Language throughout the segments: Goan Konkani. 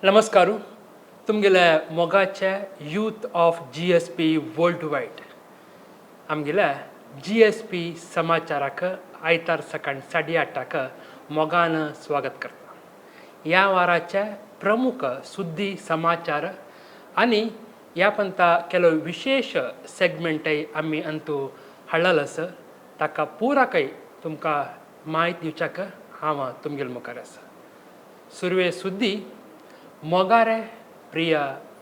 नमस्कार. तुमगेले मोगाचे youth of GSP world wide आमगेल्या जीएसपी समाचाराक आयतार सकाळी 8:30 मोगान स्वागत करता. ह्या वाराचे प्रमुख सुद्दी समाचार आनी ह्या पंता ಕೆಲವು विशेष सेगमेंटय आमी अंतू हाडलेलो आसा. ताका पुराकय तुमकां म्हायती दिवच्याक हांव तुमगेले मुखार आसा. सुरवे सुद्दी मोगारे प्रिय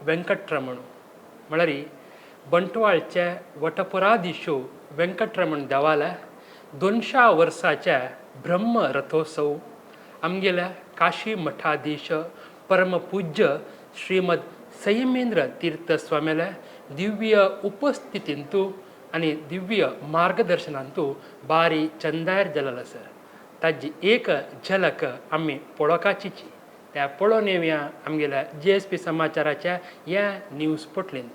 वेंकटरमण, म्हळ्यार बंटवाळचे वटपुराधीशू वेंकटरमण देवालय 200 वर्साचे ब्रह्म रथोत्सव आमगेल्या काशी मठाधीश परमपूज्य श्रीमद संयमेंद्र तीर्थ स्वामील्या दिव्य उपस्थितींतू आनी दिव्य मार्गदर्शनांतू बारी चंदार जालेलो आसा. ताजी एक झलक आमी पळोवपाचीची. त्या पळोवन येवया आमगेल्या जीएसपी समाचाराच्या ह्या न्यूज पोटलींत.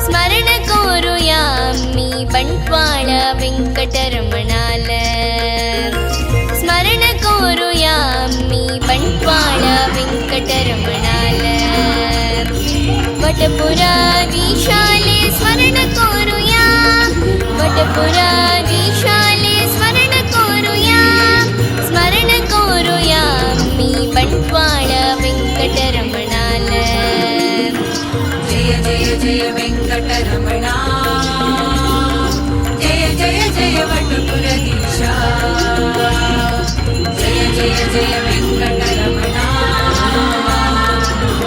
स्मरण करूया मी बंटवाळ वेंकटरमणाल. स्मरण करूया मी बंटवाळ वेंकटरमणाल. वटपुराधीशाले स्मरण करूया. वटपुराधीशाले स्मरण करूया. स्मरण करूया मी बंटवाळ वेंकटरमणाल. जय जय जय वेङ्कटरमणा, जय जय जय वटपुरधीशा. जय जय जय वेङ्कटरमणा,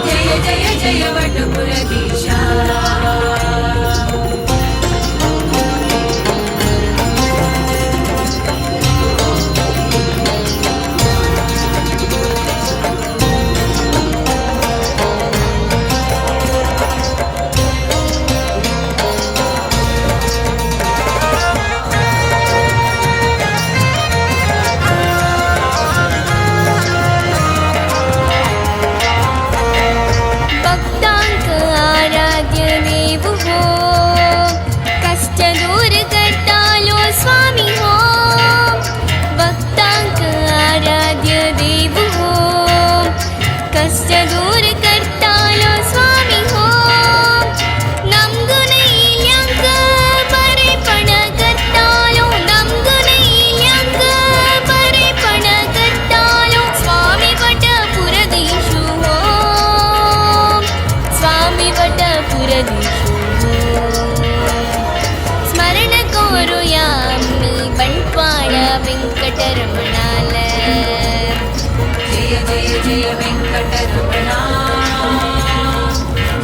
जय जय जय वटपुरधीशा. भक्तांक आराध्य देव हो, कष्ट दूर करतालो स्वामी हो. भक्तांक आराध्य देव हो, कष्ट दूर करतालो स्वामी हो. नमगुनैल्यांक बरेपण करतालो. नमगुनैल्यांक बरेपण करतालो स्वामी वटपुरधीशु हो. स्वामी वटपुरधीशु हो. स्मरण करूया मी बंटवाळ वेंकटरमणाल. जय जय जय वेङ्कटरमणा,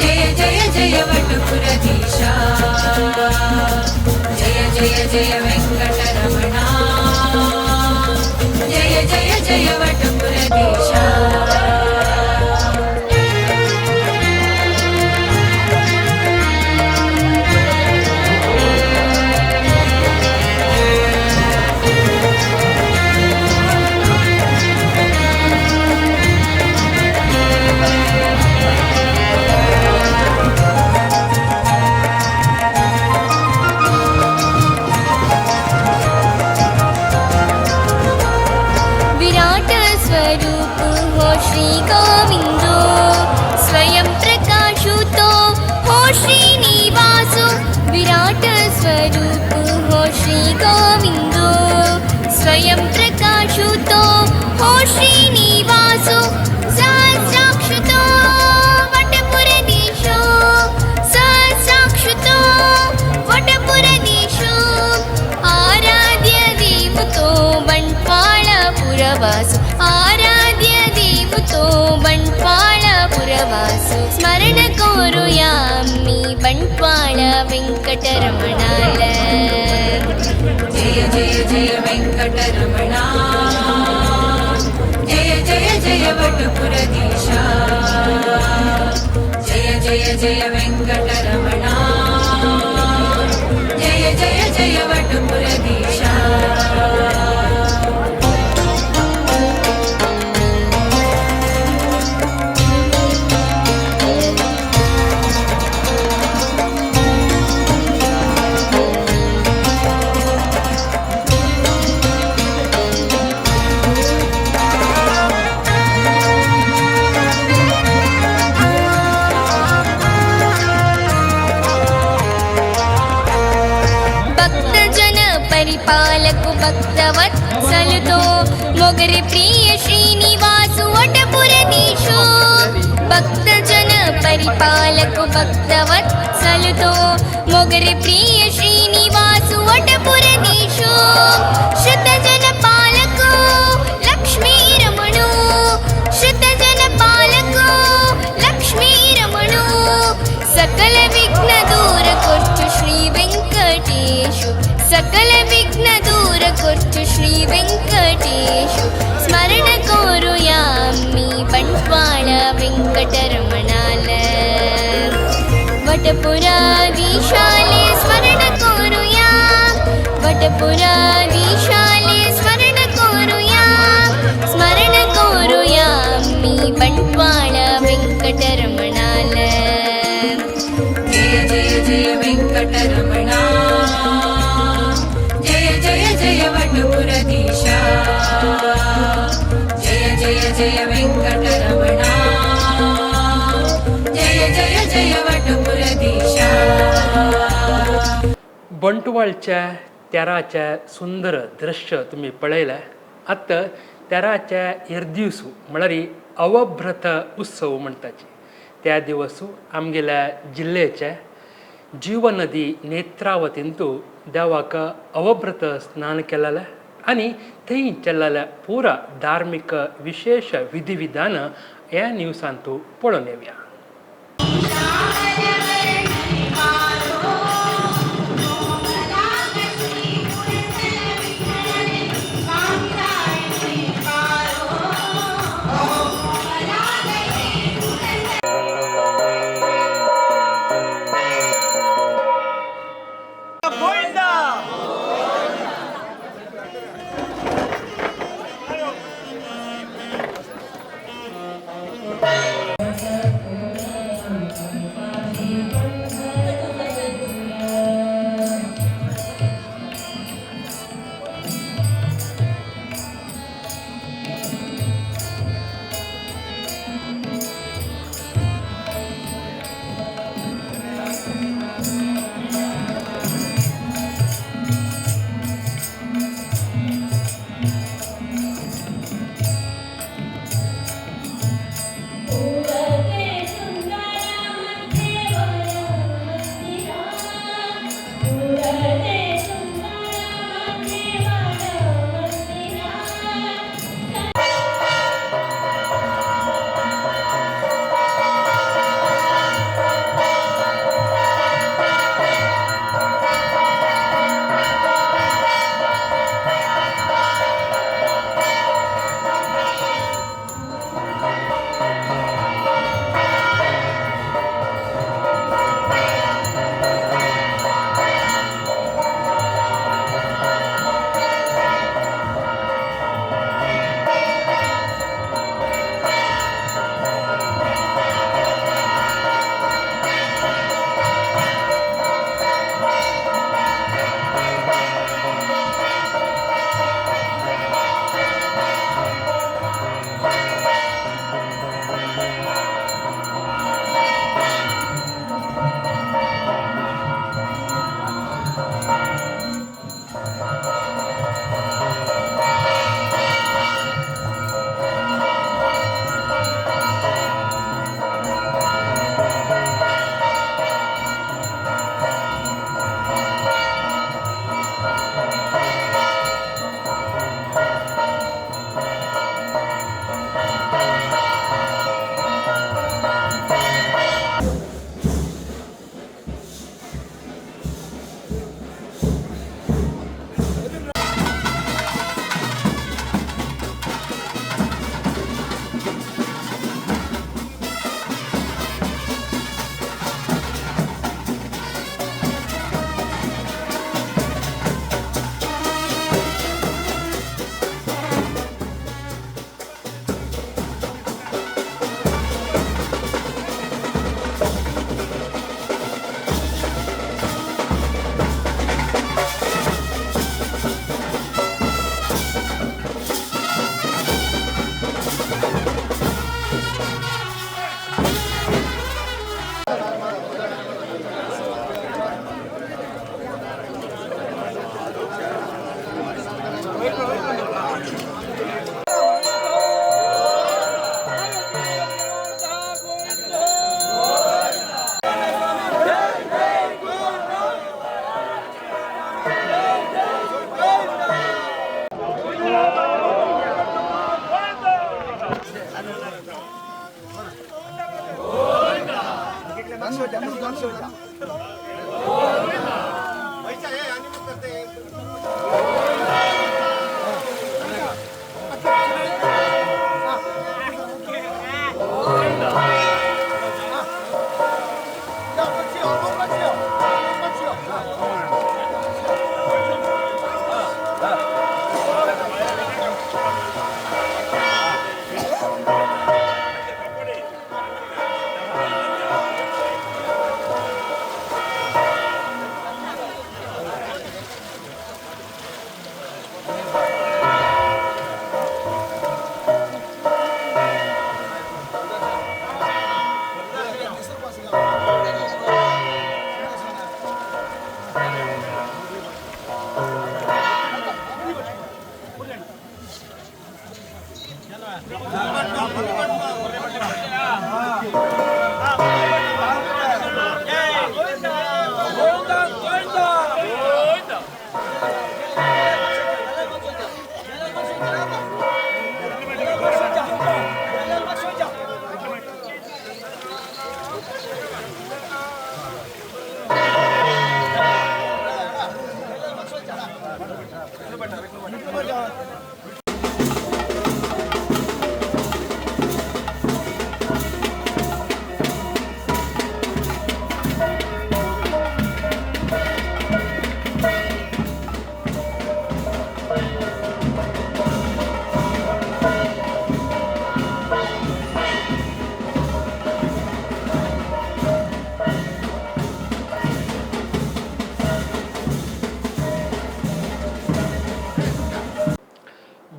जय जय जय वटपुरधीशा. जय जय जय वेङ्कटरमणा, जय जय जय वटपुरधीशा. विराट स्वरूप हो श्री गोविंदो, स्वयं प्रकाशुतो हो श्रीनिवासो. विराट स्वरूप हो श्री गोविंदो, स्वयं प्रकाशुतो हो श्रीनिवासो. सहस्राक्षुतो वटपुरधीशो. सहस्राक्षुतो वटपुरधीशो. आराध्य देवतो बंटवाळपुरवासु. आराध्य देवतो बंटवाळपुरवासु. स्मरण करूया मी बंटवाळ वेंकटरमणाल. जय जय जय वेङ्कटरमणा, जय जय जय वटपुरधीशा. जय जय जय वेङ्कटरमणा. భక్తవత్సలుతో మొగరి ప్రియ శ్రీనివాసు వటపురదీశు భక్తజన పరిపాలకు భక్తవత్సలుతో మొగరి ప్రియ శ్రీనివాసు వటపురదీశు శృతజన పాలకు లక్ష్మీ రమణు శృతజన పాలకు లక్ష్మీ రమణు సకల విఘ్న దూర కొర్చు శ్రీ వెంకటేశు సకల విఘ్న దూర కొర్చు శ్రీ వెంకటేశు స్మరణ కోరుయామి బంట్వాళ వెంకటరమణాల వటపురాధీశాలే స్మరణ కోరుయా వటపురాధీశాలే స్మరణ కోరుయా స్మరణ కోరుయా మీ బంట్వాళ వెంకటరమణాల. జయ జయ జయ వెంకటరమణ, జయ జయ జయ వటపురధీశ, జయ జయ జయ వెంకటరమణ, జయ జయ జయ వటపురధీశ. बंटवाळच्या तेराचे सुंदर दृश्य तुमी पळयलें. आतां तेराच्या एरदिवसू म्हळ्यार अवभ्रत उत्सव म्हणटाची त्या दिवसू आमगेल्या जिल्ल्याचे जीवनदी नेत्रावतींतू देवाक अवभ्रत स्नान केलेलें आनी थंय चल्लेलें पुरा धार्मीक विशेश विधी विधान ह्या न्यूसांतू पळोवन येवया.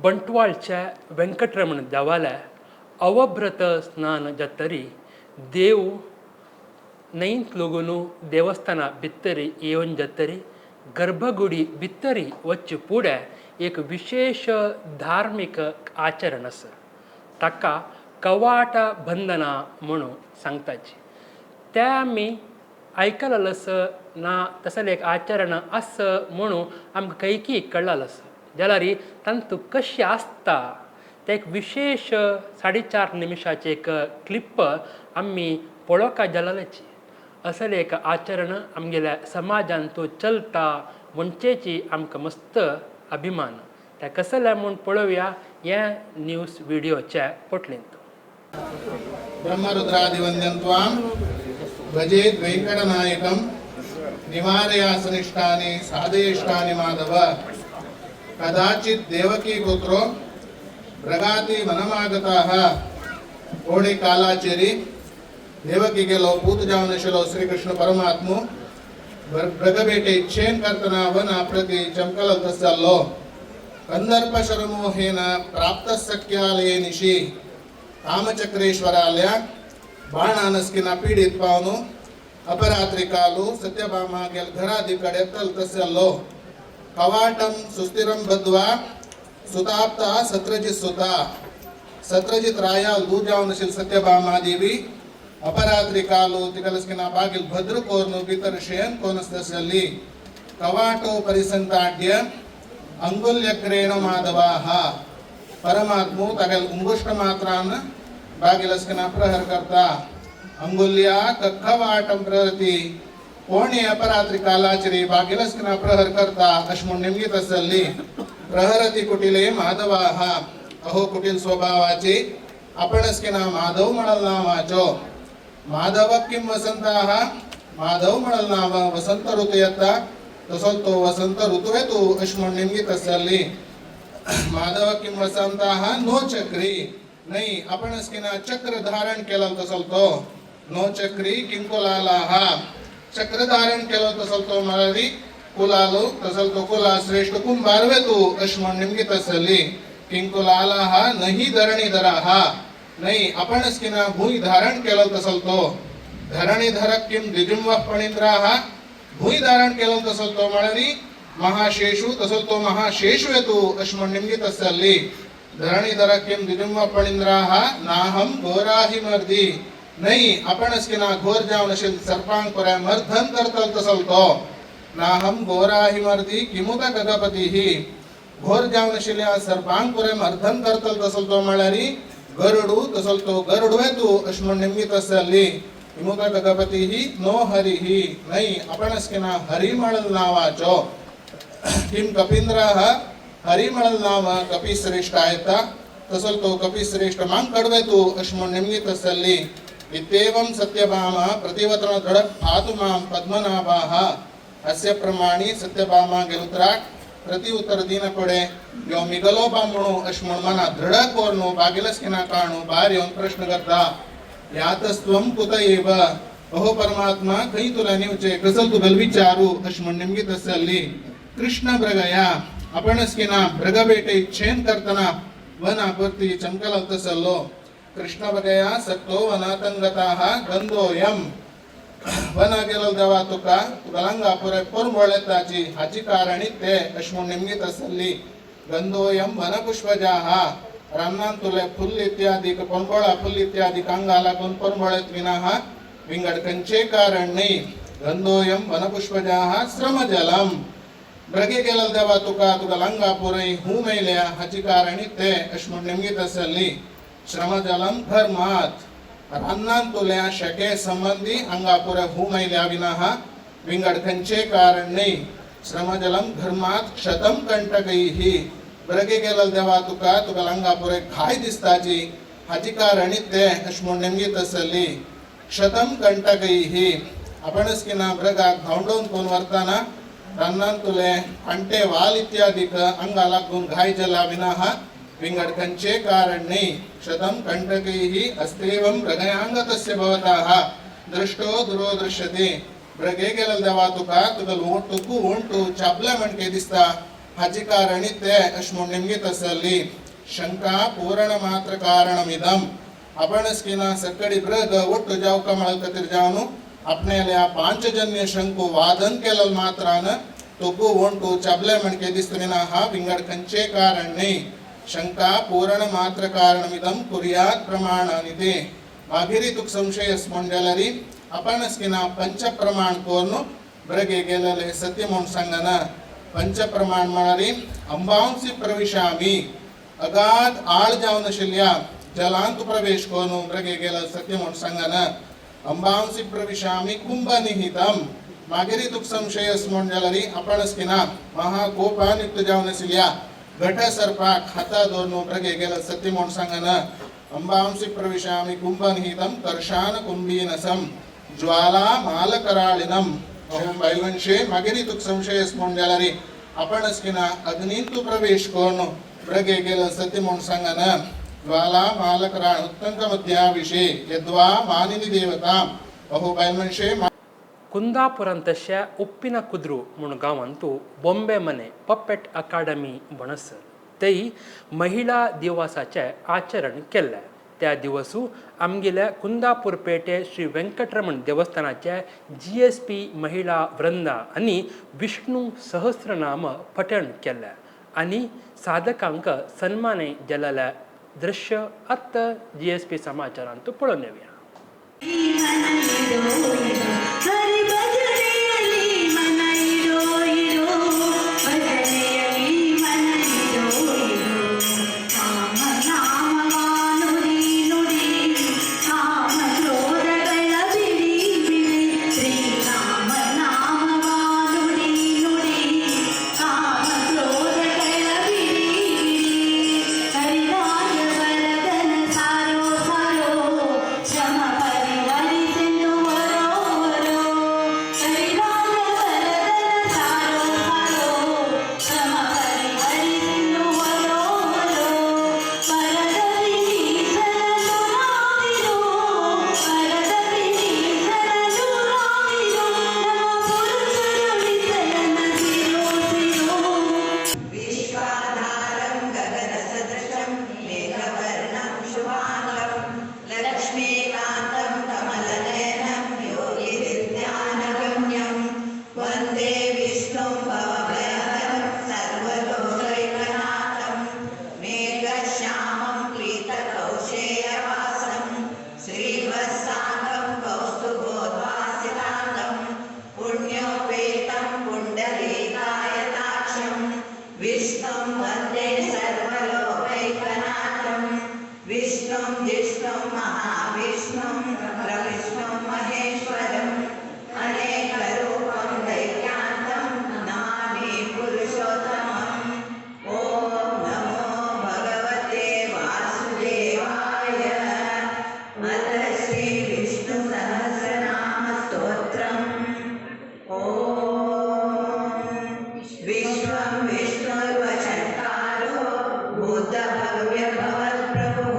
बंटवाळच्या वेंकटरमण देवाल्या अवभ्रत स्नान जातरी देव न्हंयत लोगून देवस्थाना भितरी येवन जातरी गर्भगुडी भितरी वच्चे फुडें एक विशेश धार्मीक आचरण आसा, ताका कवाट बंधना म्हणून सांगताची. तें आमी आयकलें आसा ना तसलें एक आचरण आसा म्हणून आमकां कैकी कळ्ळें आसा. जाल्यार तांतू कशें आसता तें एक विशेश 4.5 निमिशाचें एक क्लिप आमी पळोवपाक जालेल्याची. असलें एक आचरण आमगेल्या समाजान तो चलता म्हणचेची आमकां मस्त अभिमान. तें कसलें म्हूण पळोवया हे न्यूज व्हिडियोच्या पोटलींत. ब्रह्मरुद्रादिवंद्यं त्वां भजेत् वेङ्कटनायकं निवारयासनिष्ठानि साधयिष्ठानि माधव. कदाचित् देवकी पुत्रो मृगाति वनमागताः ओडे कालाचेरी देवकी गेलो पूत जावन आशिल्लो श्रीकृष्ण परमात्मो मृगबेटे इच्छेन करतना वन प्रति चमकल जाल्लो. कंदर्प शरमोहेन प्राप्त सख्यालये निशी कामचक्रेश्वराल्या बाणानस्किना पीडित पावनु अपरात्री कालू सत्यभामा गेल घरादी कडे तल तसल्लो. कवाटं सुस्थिरं बद्ध्वा सुताप्ता सत्रजित सुता सत्रजित रायाल दूजावनशील सत्यभामा देवी अपरात्री कालू तिकलस्किना बागिल भद्र कोर्नु भितर शयन कोनस्तसल्ली. कवाटो परिसंताड्य अंगुल्यग्रेण माधवाः परमात्मू तगल उंगुष्ट मात्रान बागिलस्किना प्रहर करता. अंगुल्या कक्खवाटं प्रहरती कोणी अपरात्री कालाचरी बागिलस्किना प्रहर करता अश म्हूण निमगीत आसली. प्रहरती कुटिले माधवाः अहो कुटील स्वभावाची आपणस्किना माधव म्हणल नावाचो. माधव किम वसंताः माधव म्हणल नाव वसंत ऋतू येता तसो तो वसंत ऋतू येतो अश म्हूण निमगीत आसली. माधव किम वसंताः नो चक्री नाही आपणस्किना चक्र धारण केलं तसो तो नो चक्री किंकुलालाः चक्र धारण केलं तसो तो मरारी कुलालो तसल तो कुला श्रेष्ठ कुंभारवे तू अश म्हूण निमगीत आसली. किंकुलालाः नाही धरणीधराः नाही आपणस्किना भूंय धारण केलं तसल तो धरणीधर किम द्विजिंवः फणींद्राः भूंय धारण केलं तसल तो म्हळ्यार महाशेषु तसल तो महाशेषु येतू अश म्हूण निमगीत आसली. धरणीधर किम द्विजिंवः फणींद्राः नाहं घोराहि मर्दी नाही आपणस्किना घोर जावन अशें सर्पांक पर्याय मर्धन करतल तसल तो नाहं घोराहि मर्दी किमुत गगपतीः घोर जावन आशिल्ल्या सर्पांक पर्याय मर्धन करतल तसल तो म्हळ्यार गरुडू तसल तो गरुडू येतू अशें म्हूण निमगीत आसली. इमुक गगपती नो हरिः न्हय आपणस्किना हरी म्हणल नावाचो किम कपिंद्रः हरी म्हणल नाव कपिश्रेष्ठ आयता तसल तो कपिश्रेष्ठ मांग कडवे तू अशें म्हूण नेमगीत आसली. इत्येवं सत्यभामा प्रतिवतन दृढ भातु मां पद्मनाभाः अस्य प्रमाणी सत्यभामा गेलुत्राक प्रति उत्तर दीन पडे यो मिगलो बा म्हणू अशें म्हूण मना दृढ कोरनू बागिलस्किना काणू भायर येवन प्रश्न करता यातस्त्वं कुत एव अहो परमात्मा खंय तुला नेवचे कसल तुगल विचारू अशें म्हूण नेमगीत आसली. कृष्ण ब्रगया आपणस्किना ब्रगबेटे इच्छेन करतना वन परती चमकल तसल्लो. कृष्ण बगया सक्तो वनातंगताः गंधोयम वन गेलो देवा तुका तुगलांगा पुरे पोरमोळेताची हाची कारणी ते अशें म्हूण नेमगीत आसली. गंधोयम वनपुष्पजाः रानान तुले फुल इत्यादी पोरमोळा फुल इत्यादी कांगा लागून पोरमोळेत विनाः विंगड खंयचे कारण न्हय. गंधोयम वनपुष्पजाः श्रमजलम ब्रगे गेलो देवा तुका तुगलांगा पुरे हू मेल्या हाची कारणी ते अशें म्हूण नेमगीत आसली. श्रमजलम धर्मात रान्नान तुल्या शके संबंधी अंगापुर हुमैल्या विनाः विंगड खंयचे कारण न्हय. श्रमजलम धर्मात क्षतम कंटकैः ब्रगे गेलो देवा तुका तुगलांगापुरे घाय दिसताची हाची कारणी ते अशें म्हूण नेमगीत आसली. क्षतम कंटकैः आपणस्किना ब्रगाक धांवडोवन कोण व्हरतना रान्नान तुले कांटे वाल इत्यादीक अंगा लागून घाय जला विनाः विंगड खंयचे कारण न्हय. क्षतम कंटकैः अस्तेवं मृगयांगतस्य भवतः दृष्टो दुरो दृश्यते ब्रगे गेलो देवा तुका तुगल तुकू ओंटू चापल्या म्हणके दिसता हाची कारणी ते अशें म्हूण नेमगीत आसली. शंका पूरण मात्र कारणमिदम आपणस्किना सक्कडी ब्रग ಒಟ್ಟು जावका म्हळ्यार खातीर जावन आपणाल्या पांचजन्य शंकू वादन केलं मात्रान तुकू ओंटू चापल्या म्हणके दिसता हा विंगड खंयचे कारण न्हय. शंका पूरण मात्र कारणमिदम कुर्यात प्रमाणानि ते मागीर तुक संशय म्हूण जाल्यार आपणस्किना पंचप्रमाण कोरनु ब्रगे गेलेले सत्य म्हूण सांगना. पंचप्रमाण म्हळ्यार अंबांसी प्रविशामी अगाध आळ जावन आशिल्ल्या जलांत प्रवेश कोरनु ब्रगे गेले सत्य म्हूण सांगना. अंबांसी प्रविशामी कुंभनिहितम मागीर तुक संशय म्हूण जाल्यार आपणस्किना महाकोपान युक्त जावन आशिल्ल्या घट सर्पाक हाता दवरनु ब्रगे गेले सत्य म्हूण सांगना. अंबांसी प्रविशामी कुंभनिहितम कर्षान कुंभीनसम ज्वाला मालकराळिनम अहो बायलवंशे मागीर तुक संशय म्हूण जाल्यार आपणस्किना अग्नींतु प्रवेश कोरनु ब्रगे गेले सत्य म्हूण सांगना. ज्वाला मालकराळ उत्तंक मध्याविषे यद्वा मानिनी देवताम अहो बायलवंशे. कुंदापुरांतश्या उप्पिನ ಕುದ್ರು म्हूण गांवांतू बॉम्बे मने पपेट अकाडमी म्हणस थंय महिला दिवसाचें आचरण केल्लें. त्या दिवसू आमगेल्या कुंदापूर पेटे श्री व्यंकटरमण देवस्थानाचे GSP महिला वृंदा आनी विष्णू सहस्रनाम पठण केल्लें आनी साधकांक सन्माने दिलेलें दृश्य आत्तां GSP समाचारांत पळोवन येवया. ಹರಿ ಭಜನೆಯಲ್ಲಿ ಮನ ಇಡೋ ಇಡೋ, ಭಜನೆಯಲ್ಲಿ ಮನ ಇಡೋ ಇಡೋ, ರಾಮ ನಾಮವ ನುಡಿ ನುಡಿ, ಕಾಮ ಕ್ರೋಧಗಳ ಬಿಡಿ ಬಿಡಿ, ಶ್ರೀರಾಮ ನಾಮವ ನುಡಿ ನುಡಿ, ಕಾಮ ಕ್ರೋಧಗಳ ಬಿಡಿ ಬಿಡಿ, ಹರಿರಾಯ ವರದನ ಸಾರೋ ಸಾರೋ, ಶ್ರಮ ಪರಿಹರಿಸೆನ್ನುವರೋ ವರೋ, ಹರಿರಾಯ ವರದನ ಸಾರೋ ಸಾರೋ, ಶ್ರಮ ಪರಿಹರಿಸೆನ್ನುವರೋ ವರೋ, ಪರದ ವಿಭೀಷಣನು ನಾವಿರೋ, ಪರದ ವಿಭೀಷಣನು ನಾವಿರೋ, ನಮ್ಮ ಪುರಂದರ ವಿಠಲನ ಸಿರೋ ಸಿರೋ. विश्वाधारं गगनसदृशं मेघवर्णं शुभाङ्गं लक्ष्मीकान्तं कमलनयनं योगिविज्ञानगम्यं वन्दे विष्णुं भवभयहरं सर्वलोकैकनाथं मेघश्यामं पीतकौशेयवासं श्रीवत्साङ्गं कौस्तुभोद्भासिताङ्गं पुण्योपेतं पुण्डरीकायताक्षं विष्णुं वन्दे सर्वलोकैकनाथं विष्णुं विष्णुं जिष्णुं महाविष्णुं प्रविष्णुं महेश्वरम् अनेकरूपं दैत्यान्तं नमामि पुरुषोत्तमम्। ॐ नमो भगवते वासुदेवाय। अथ श्रीविष्णुसहस्रनामस्तोत्रम्। ॐ विश्वं विष्णुर्वषट्कारो भूतभव्यभवत्प्रभुः।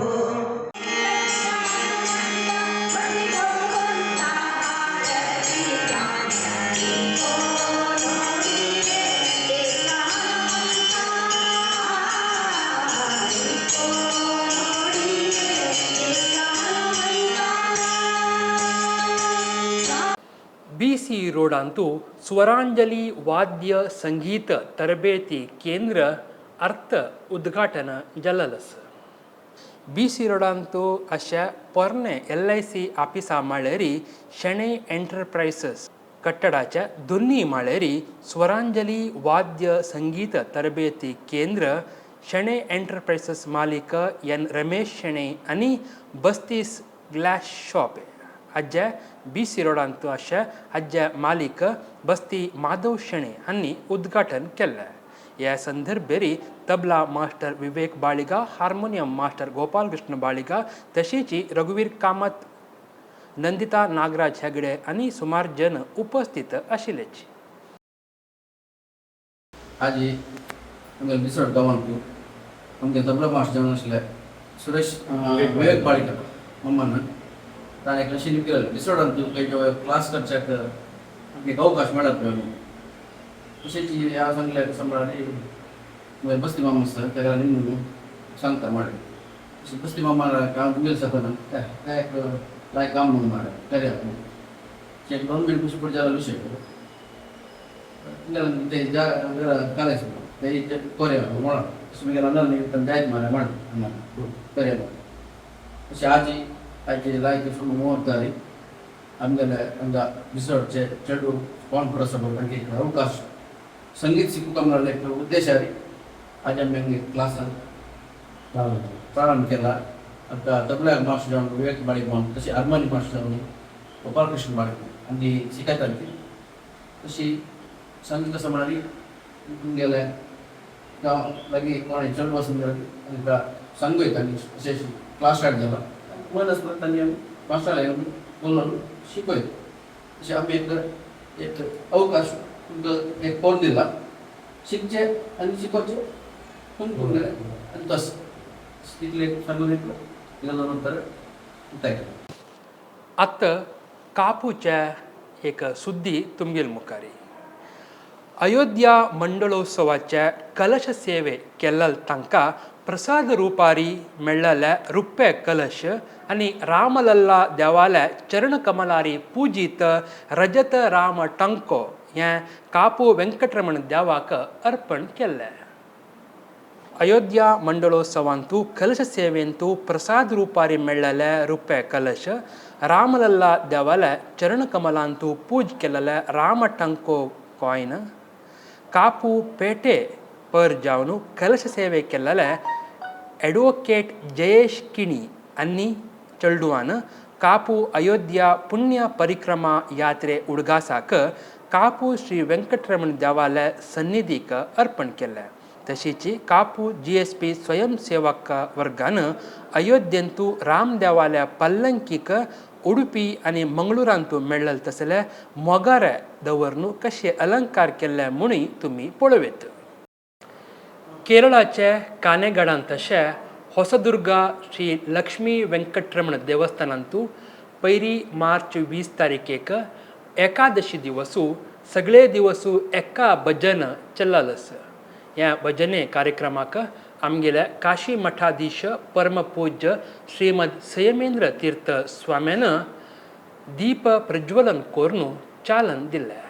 बी सी रोडांतु स्वरांजली वाद्य संगीत ತರಬೇತಿ ಕೇಂದ್ರ ಅರ್ಥ ಉದ್ಘಾಟನ ಜಲ್ಲಲಸ್. बी सी रोडांतु अशा पोरणे LIC ऑफिसा माळेरी शणै एंटरप्रायसेस कट्टडाच्या दोन्ही माळेरी स्वरांजली वाद्य संगीत तरबेती केंद्र शणै एंटरप्रायसेस मालिक एन रमेश शणै आनी बस्तीस ग्लास शॉप अज्जा बी सी रोडांतु अशा अज्जा मालिक बस्ती माधव शणै हांणी उद्घाटन केलें. ह्या संदर्भेरी tabla master Vivek Baliga, harmonium master Gopalakrishna Baliga, तशेंच रघुवीर कामत, नंदिता नागराज हेगडे आनी सुमार जन उपस्थित आशिल्लेच. आजी आमगे बिसोड गांवांत आमगे तबला मास्टर जावन आसले सुरेश विवेक बाळिका मम्मान ताणें एकलें शिनी केलें बिसोडांत खंयच्या क्लास करच्याक आमगे अवकाश मेळत न्हय. तशेंच हांव सांगलें सांबाळ मागीर बस्ती मामा आसता ताका निमून सांगता माडे तशें बस्ती मामा काम तुमगेलें शकना काय एक लायक काम म्हणून माडे करया गव्हर्नमेंट कशी पडचे विशय ते कालेज ते कोऱ्या म्हणा तशें मागीर अंदर जायत मारे माड करया. तशें आजी आजी लायक मुहूर्त आमगेले हांगा बिसोडचे चेडू कॉन्फरन्स तांकां एक अवकाश संगीत शिकूंक म्हणल्यार एक उद्देश आनी आज आमी हांगा क्लासान प्रारंभ केला. आतां तबल्याक मास्टर जावन विवेक बाळीक म्हणून तशें हार्मोनी मास्टर जावन गोपालकृष्ण बाळीक आनी शिकयतात ती तशी संगीत कसं म्हळ्यार तुमगेले गांव लागीं कोणें चेडूं आसून जाल्यार तांकां सांगू येता आनी अशें क्लास स्टार्ट जाला मन आसल्यार तांणी मास्टराक येवन उलोवन शिकयता. तशें आमी एक एक अवकाश तुमकां एक करून दिला शिकचें आनी शिकोवचें तुमकां आनी तशें तितलें सांगून एक नंतर thank you. आतां कापूच्या एक सुद्दी तुमगेल मुखारी अयोध्या मंडळोत्सवाच्या कलश सेवे केल्ल तांकां प्रसाद रुपारी मेळ्ळेले रुप्या कलश आनी रामलल्ला देवाल्या चरणकमलारी पुजीत रजत राम टंको हें कापू वेंकटरमण देवाक अर्पण केल्लें. अयोध्या मंडळोत्सवांतु कलश सेवेंतु प्रसाद रुपारी मेळ्ळेले रुप्या कलश रामलल्ला देवाल्या चरणकमलांतु पूज केल्ले रामटंको कॉयन कापू पेटे पर जावन कलश सेवे केल्ले अॅडवोकेट जयेश किणी आनी चेडवान कापू अयोध्या पुण्य परिक्रमा यात्रे उडगासाक कापू श्री वेंकटरमण देवालय सन्निधीक अर्पण केलें. तशीच कापू GSP स्वयंसेवक वर्गान अयोध्येंतु राम देवालय पल्लंकीक उडुपी आनी मंगळुरांतु मेळ्ळें तसले मोगारे दवरनु कशे अलंकार केल्ले म्हणूय तुमी पळोवयेत. केरळाचे कानेगडांत तशें होसदुर्गा श्री लक्ष्मी वेंकटरमण देवस्थानांतु पयली मार्च 20 तारखेक एकादशी दिवसू सगळे दिवसू एका भजन चल्लाल आसा. ह्या भजने कार्यक्रमाक आमगेल्या काशी मठाधीश परमपूज्य श्रीमद संयमेंद्र तीर्थ स्वाम्यान दीप प्रज्वलन करून चालन दिलें.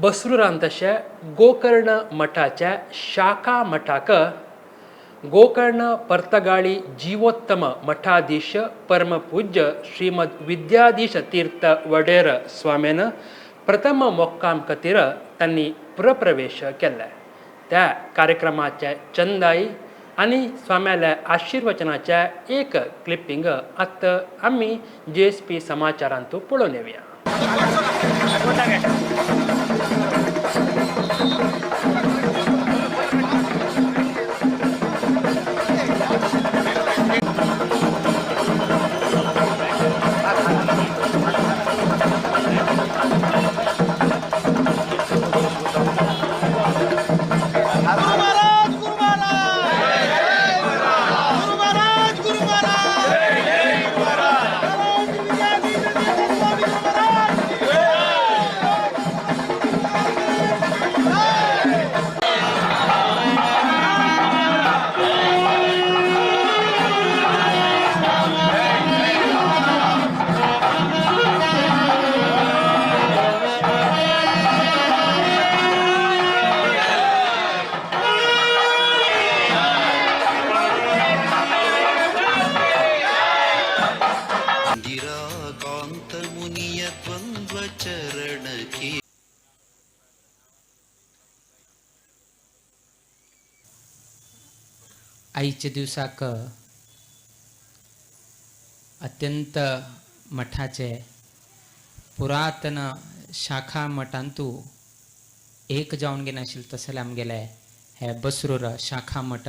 बसरुरांतशे गोकर्ण मठाच्या शाखा मठाक गोकर्ण पर्तगाळी जीवोत्तम मठाधीश परमपूज्य श्रीमद विद्याधीश तीर्थ वडेर स्वाम्यान प्रथम मोक्काम खातीर तांणी पुरप्रवेश केले. त्या कार्यक्रमाचे चंदाई आनी स्वाम्याल्या आशीर्वचनाच्या एक क्लिपिंग आतां आमी जीएसपी समाचारांतू पळोवन येवया. ಕಾಂತಮುನಿಯ ದ್ವಂದ್ವ ಚರಣಕ್ಕೆ आयच्या दिवसाक अत्यंत मठाचे पुरातन शाखा मठांतू एक जावन गेले आशिल्लें तसलें आमगेलें हे बसरूर शाखा मठ.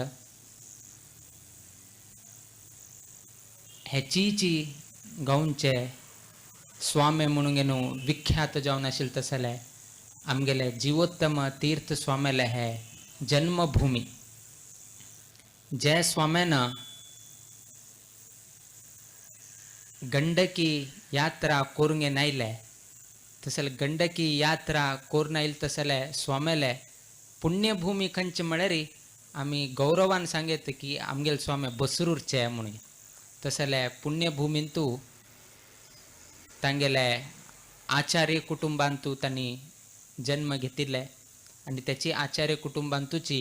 हेचीची गांवचे स्वामी म्हणून न्हू विख्यात जावन आशिल्लें तसलें आमगेले जिवोत्तम तीर्थ स्वाम्याले हे जन्मभूमी. जे स्वाम्यान गंडकी यात्रा करूंक नायले तसले गंडकी यात्रा करून आयले तसले स्वाम्याले पुण्यभूमी खंयचे म्हळ्यार आमी गौरवान सांगेत की आमगेले स्वामी बसरूरचे म्हणून. तसले पुण्यभूमींतू तांगेले आचार्य कुटुंबांतू तांणी जन्म घेतिल्ले आनी त्याची आचार्य कुटुंबांतूची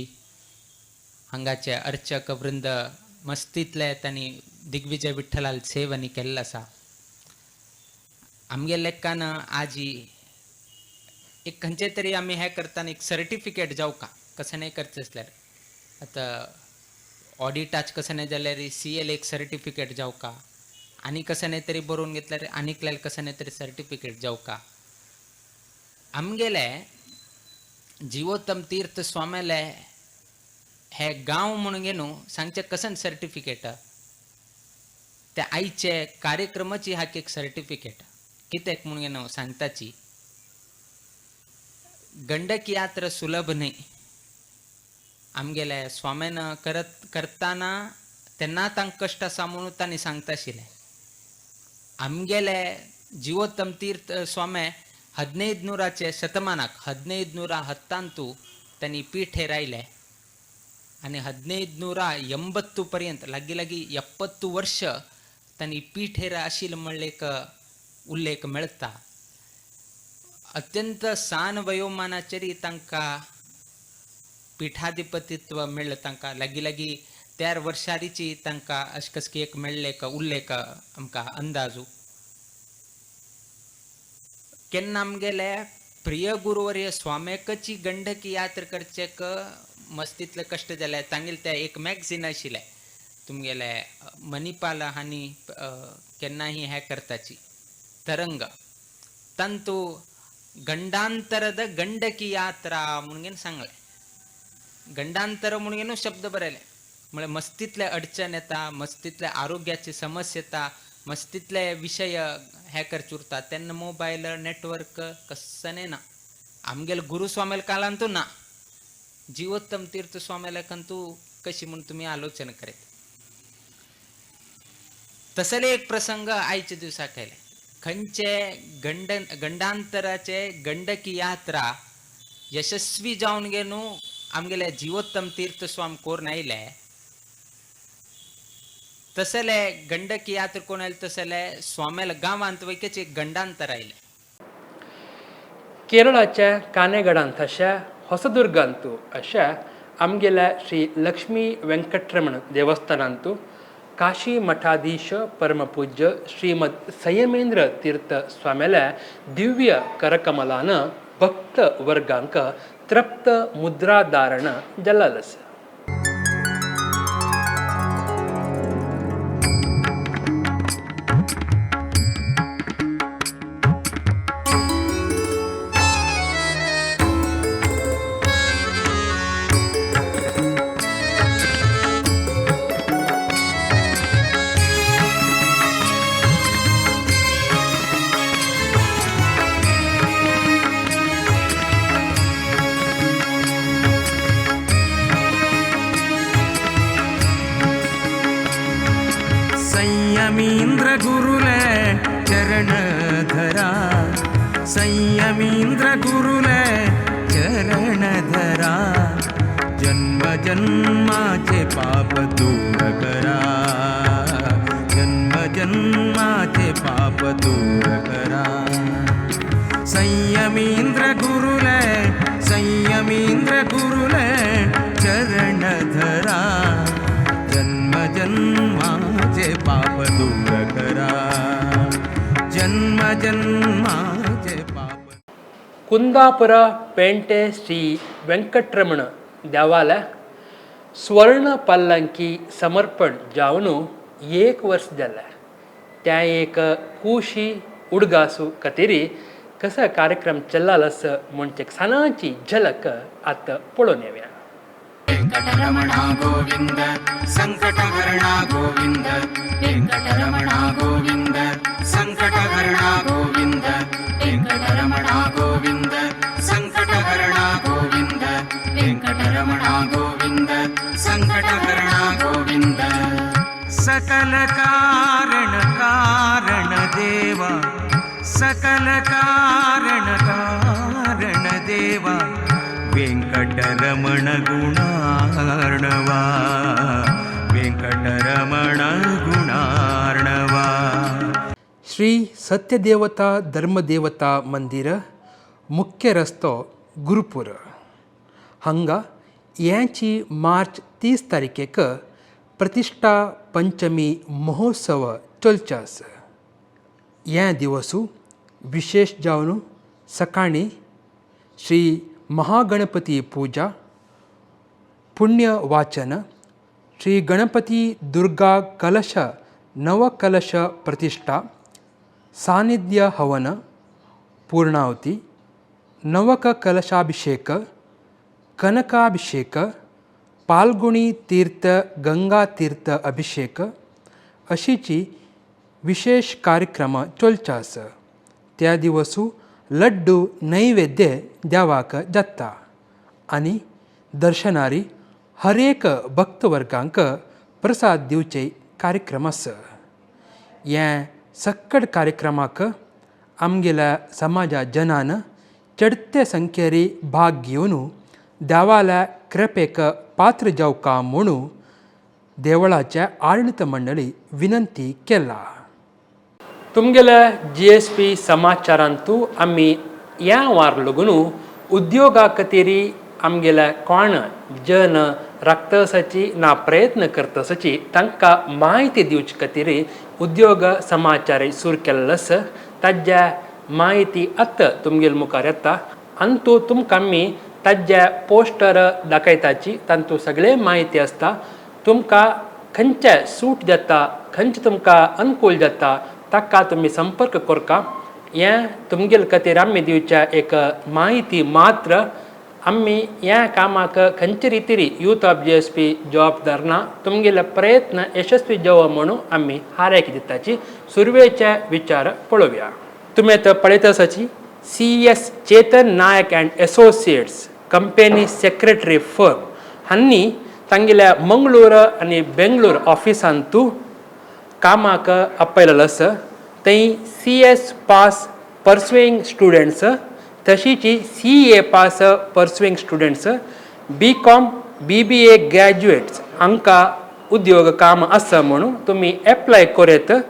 हांगाचे अर्चक वृंद मस्तींतले तांणी दिग्विजय विठ्ठलाल सेव आनी केल्लो आसा. आमगे लेखान आजी एक खंयचे तरी आमी हें करतना एक सर्टिफिकेट जावका कशें नाही करचें आसल्यार आतां ऑडिटाच कशें नाही जाल्यार सीएल एक सर्टिफिकेट जावका आनी कशें नाही तरी बरोवन घेतल्यार आनीकल्यार कशें नाही तरी सर्टिफिकेट जावका. आमगेले जिवोत्तम तीर्थ स्वाम्याले हे गांव म्हणून न्हू सांगचें कसन सर्टिफिकेट त्या आयचे कार्यक्रमाची हाक एक सर्टिफिकेट कित्याक म्हणून न्हू सांगताची. गंडकी यात्रा सुलभ न्हय. आमगेले स्वाम्यान करत करतना तेन्ना तांकां कश्ट आसा म्हणून तांणी सांगता आशिल्लें. आमगेले जिवोत्तम तीर्थ स्वामे 1500 शतमानाक 1510 तांणी पीठेर आयले आनी 1580 पर्यंत लागीं लागीं 70 वर्ष तांणी पीठेर आशिल्लें म्हणलें एक उल्लेख मेळटा. अत्यंत सान वयोमानाचेर तांकां पिठाधिपतित्व मेळ्ळें. तांकां लागीं लागीं 13 वर्सांची तांकां अशें कसकी एक मेळ्ळें एक उल्लेख आमकां अंदाजू. केन्ना आमगेले प्रिय गुरुवर्य स्वाम्याकची गंडकी यात्रा करचेक मस्तीतले कश्ट जाले. तांगेले ते एक मॅगझीन आशिल्लें तुमगेले मणिपाल हांणी केन्नाही हें करताची तरंग तांतू गंडांतरद गंडकी यात्रा म्हणून सांगलें. गंडांतर म्हणून शब्द बरयले म्हळ्यार मस्तीतले अडचण येता, मस्तीतले आरोग्याची समस्या येता, मस्तीतले विशय हे करचे उरता तेन्ना मोबायल नेटवर्क कस्सने ना. आमगेले गुरुस्वामेल कालांतू ना, जिवोत्तम तीर्थ स्वामेलकंतू कशी म्हूण तुमी आलोचन करीत. तसले एक प्रसंग आयच्या दिवसाक आयले. खंयचे गंडांतराचे गंडकी यात्रा यशस्वी जावन गे न्हू आमगेले जिवोत्तम तीर्थ स्वामी कोरून आयले तसले गंडकी यात्रा कोण आयले तसले स्वाम्याला गांवांत वयकेच एक गंडांतर आयले. केरळाच्या कानेगडांत अशा ಹೊಸದುರ್ಗಂತು अशा आमगेल्या श्री लक्ष्मी वेंकटरमण देवस्थानांतु काशी मठाधीश परमपूज्य श्रीमद संयमेंद्र तीर्थ स्वाम्याल्या दिव्य करकमलान भक्त वर्गांक तृप्त मुद्राधारण जल्लालस. संयमींद्र गुरुले चरण धरा, संयमींद्र गुरुले चरण धरा, जन्म जन्माचे पाप दूर करा, जन्म जन्माचे पाप दूर करा. संयमींद्र गुरुले, संयमींद्र गुरुले चरण धरा, जन्म जन्माचे पाप दूर करा, जन्म जन्माचे पाप. कुंदापुर पेंटे श्री वेंकटरमण देवालय स्वर्ण पल्लंकी समर्पण जावन एक वर्ष जालें. त्या एक कुशी उडगासू खातीर कसो कार्यक्रम चल्लाल आसा म्हणचे सानाची झलक आतां पळोवन येवया. वेंकटरमणा गोविंद संकटहरणा गोविंद, वेंकटरमणा गोविंद संकटहरणा गोविंद, वेंकटरमणा गोविंद संकटहरणा गोविंद, वेंकटरमणा गोविंद संकटहरणा गोविंद. सकल कारण कारण देवा, सकल कारण कारण देवा, वेंकटरमण गुणार्णवा, वेंकटरमण गुणार्णवा. श्री सत्यदेवता धर्मदेवता मंदिर मुख्य रस्तो गुरुपूर हांगा याची मार्च 30 तारखेक प्रतिष्ठा पंचमी महोत्सव चलचो आसा. ह्या दिवसू विशेष जावन सकाळीं श्री महागणपती पूजा, पुण्य वाचन, श्री गणपती दुर्गा कलश नवकलश प्रतिष्ठा, सानिध्य हवन, पूर्णाहुती, नवक कलशाभिषेक, कनकाभिषेक, पाल्गुणी तीर्थ गंगा तीर्थ अभिषेक अशीची विशेष कार्यक्रम चलचो आसा. त्या दिवसू लड्डू नैवेद्य देवाक जाता आनी दर्शनारी हरेक भक्तवर्गांक प्रसाद दिवचे कार्यक्रम आसा. हे सक्कड कार्यक्रमाक आमगेल्या समाजा जनान चडते संख्येरी भाग घेवन देवाल्या कृपेक पात्र जावका म्हणून देवळाच्या आडळीत मंडळी विनंती केला. तुमगेल्या GSP समाचारांतू आमी ह्या वार लागून उद्योगा खातीर आमगेल्या कोण जन राखतसाची ना प्रयत्न करतसाची तांकां म्हायती दिवचे खातीर उद्योग समाचार सुरू केल्लो आसा. ताज्या म्हायती आतां तुमगेले मुखार येता. आनी तुमकां आमी ताज्या पोस्टर दाखयताची, तातूंत सगळें म्हायती आसता. तुमकां खंयचे सूट जाता, खंयचें तुमकां अनुकूल जाता ताका तुमी संपर्क करका. हें तुमगेले खातीर आमी दिवच्या एक म्हायती मात्र. आमी ह्या कामाक खंयचे रितीर यूथ ऑफ GSP जबाबदार ना. तुमगेले प्रयत्न यशस्वी जावो म्हणून आमी हारेक दिताची. सुरवेचे विचार पळोवया. तुमी आतां पळयत आसाची CS Chetan Naik and associates company secretary firm हांणी तांगेल्या मंगळूर आनी बेंगलोर ऑफिसांतू कामाक आपयलेलो आसा. थंय CS pass pursuing students, तशीच CA pass pursuing students, B.Com BBA graduates हांकां उद्योग काम आसा म्हणून तुमी एप्लाय करूं.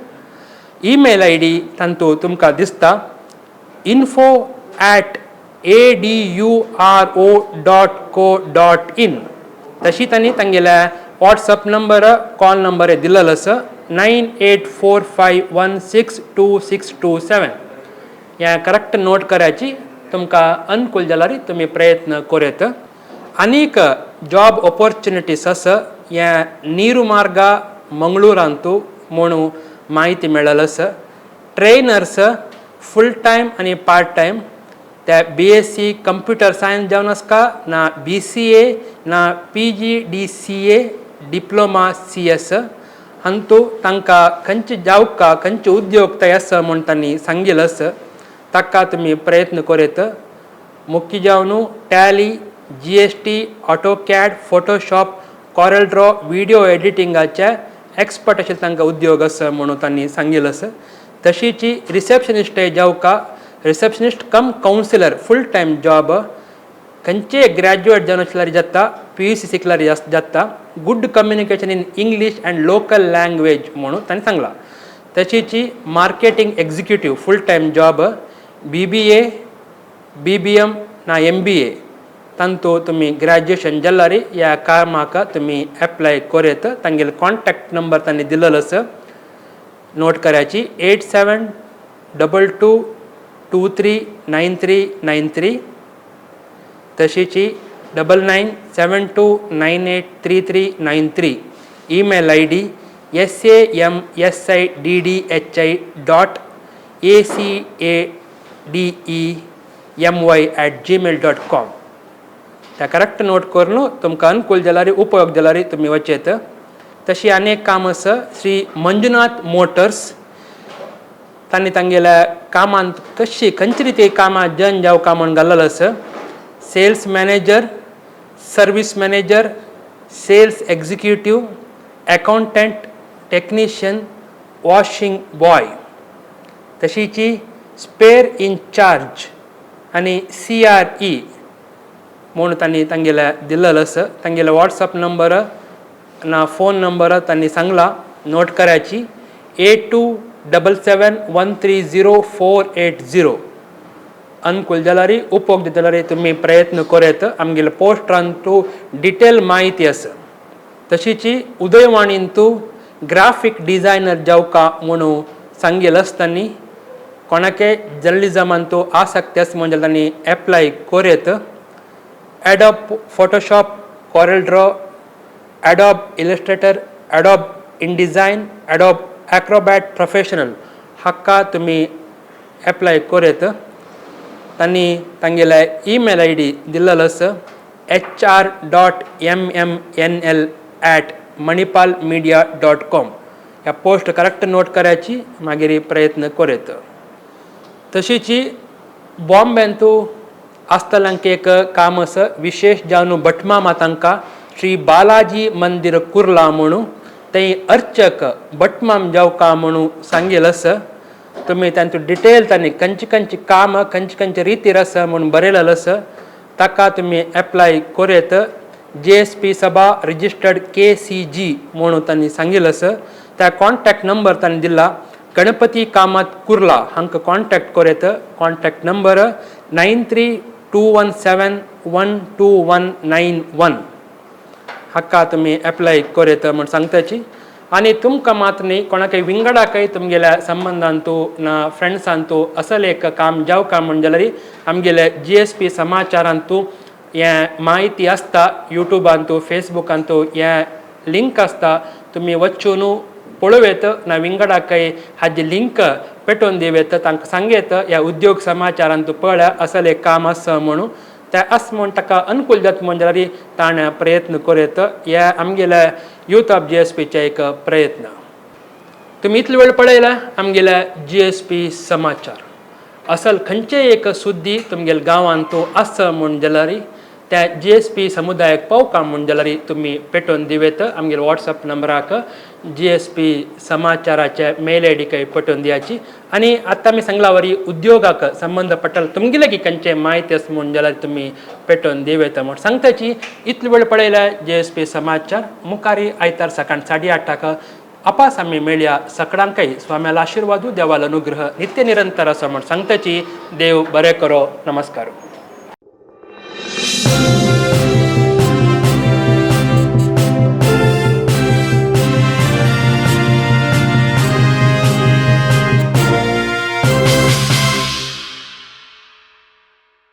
ईमेल ID तांतू तुमकां दिसता, info at A D U R O dot co dot in. तशी तांणी तांगेल्या वॉट्सअप नंबर कॉल नंबर दिलेलो आसा 9845162627. हें करेक्ट नोट करायची, तुमकां अनुकूल जाल्यार तुमी प्रयत्न करूं येता. आनीक जॉब ऑपॉर्च्युनिटीज आसा हें नीरुमार्गा मंगळूरांतू म्हणून म्हायती मेळ्ळेली आसा. ट्रेनर्स फूल टायम आनी पार्ट टायम, त्या बीएससी कंप्युटर सायन्स जावन आसका ना बीसीए ना पीजीडीसीए डिप्लोमा सीएस हांतू तांकां खंयचे जावका खंयचे उद्योग थंय आसा म्हूण तांणी सांगिल्लें आसा, ताका तुमी प्रयत्न करूं येता. मुख्य जावन Tally, GST, AutoCAD, Photoshop, Corel Draw, video एडिटिंगाचे expert अशें तांकां उद्योग आसा म्हणून तांणी सांगिल्लें आसा. तशीच रिसेप्शनिस्ट जावका, receptionist cum counsellor full time job, खंयचे ग्रॅज्युएट जावन आसल्यार जाता, पीयूसी शिकल्यार जाता, good communication in English and local language म्हणून तांणी सांगलां. तशीच marketing executive full time job, BBA, BBM ना एमबीए तांतू तुमी ग्रॅज्युएशन जाल्यार ह्या कामाक तुमी एप्लाय करूं येता. तांगेलो कॉन्टॅक्ट नंबर तांणी दिलेलो आसा, नोट करायची, 8722239393, तशीच 9972983393. Email ID samsiddhi.academy@gmail.com. त्या करेक्ट नोट करून तुमकां अनुकूल जाल्यार उपयोग जाल्यार तुमी वचयत. तशी आनी एक काम आसा, श्री मंजुनाथ मोटर्स. तांणी तांगेल्या कामांत कशी खंयचे रिती कामां जन जावका म्हूण घाल्लेलो आसा. Sales manager, service manager, sales executive, accountant, technician, washing boy, तशीच स्पेर इन चार्ज आनी सीआरई म्हूण तांणी तांगेल्या दिल्लेलो आसा. तांगेले वॉट्सअप नंबर ना फोन नंबर तांणी सांगला, नोट करायची, 8277130480. अनुकूल जाल्यार उपयोग जाल्यार तुमी प्रयत्न करूं येता. आमगेले पोस्टरांतू डिटेल म्हायती आसा. तशीच उदयवाणींतू ग्राफीक डिझायनर जावका म्हणून सांगिल्लें आसता तांणी. कोणाके जर्नलिजमांतू आसक्ती आसा म्हणजे तांणी एप्लाय करूं येता. Adobe Photoshop, Corel Draw, Adobe Illustrator, Adobe InDesign, Adobe Acrobat Professional हाका तुमी एप्लाय करूं येता. तांणी तांगेले ईमेल आयडी दिल्लेलो आसा, hr.mmnl@manipalmedia.com. ह्या पोस्ट करेक्ट नोट करायची, मागीर प्रयत्न करूं येता. तशीच बॉम्बेंतू आसतल्यांक एक काम आसा, विशेश जावन भटमामा तांकां, श्री बालाजी मंदीर कुर्ला म्हणून थंय अर्चक भटमाम जावका म्हणून सांगिल्लें आसा. तुमी तांचो डिटेल तांणी खंयचे खंयचे काम खंयचे खंयचे रितीर आसा म्हूण बरयलेलें आसा, ताका तुमी एप्लाय करूं येता. जीएसपी सभा रजिस्टर्ड केसीजी म्हणून तांणी सांगिल्लें आसा. त्या कॉन्टॅक्ट नंबर तांणी दिला, गणपती कामत कुर्ला हांकां कॉन्टॅक्ट करूं येता. Contact number 9321712191. हाका तुमी एप्लाय करूं येता म्हूण सांगताची. आनी तुमकां मात न्ही, कोणाकय विंगडाकय तुमगेल्या संबंदांतू ना फ्रेंड्सांतू असलें एक काम जावका म्हूण जाल्यार आमगेले जीएसपी समाचारांतू हें म्हायती आसता. युट्यूबांतू, फेसबुकांतू हें लिंक आसता, तुमी वचून पळोवं येता ना विंगडाकय हाजी लिंक पेटोवन दिवं येता. तांकां सांग येता, ह्या उद्योग समाचारांतू पळया, असलें एक काम आसा म्हणून. ते आस म्हूण ताका अनुकूल जाता म्हूण जाल्यार ताणें प्रयत्न करूं येता. हे आमगेल्या यूथ ऑफ जीएसपीचे एक प्रयत्न. तुमी इतलो वेळ पळयला आमगेल्या जीएसपी समाचार. असल खंयचेय एक सुद्दी तुमगेल्या गांवांत आसा म्हूण जाल्यार त्या जीएसपी समुदायाक पावका म्हूण जाल्यार तुमी पेटोवन दिवं येता. आमगेल्या वॉट्सअप नंबराक, जीएसपी समाचाराचे मेल आयडीकय पेटोवन दियाची. आनी आतां आमी सांगला वरी उद्योगाक संबंद पडटलो तुमगेले की खंयचे म्हायती आसा म्हूण जाल्यार तुमी पेटोवन दिवं येता म्हूण सांगताची. इतलो वेळ पळयल्या जीएसपी समाचार. मुखारी आयतार सकाळ 8:30 आपास आमी मेळया. सकडांकय स्वाम्याला आशीर्वादू, देवाला अनुग्रह नित्य निरंतर आसा म्हूण सांगताची. देव बरें करो. नमस्कार. Thank you.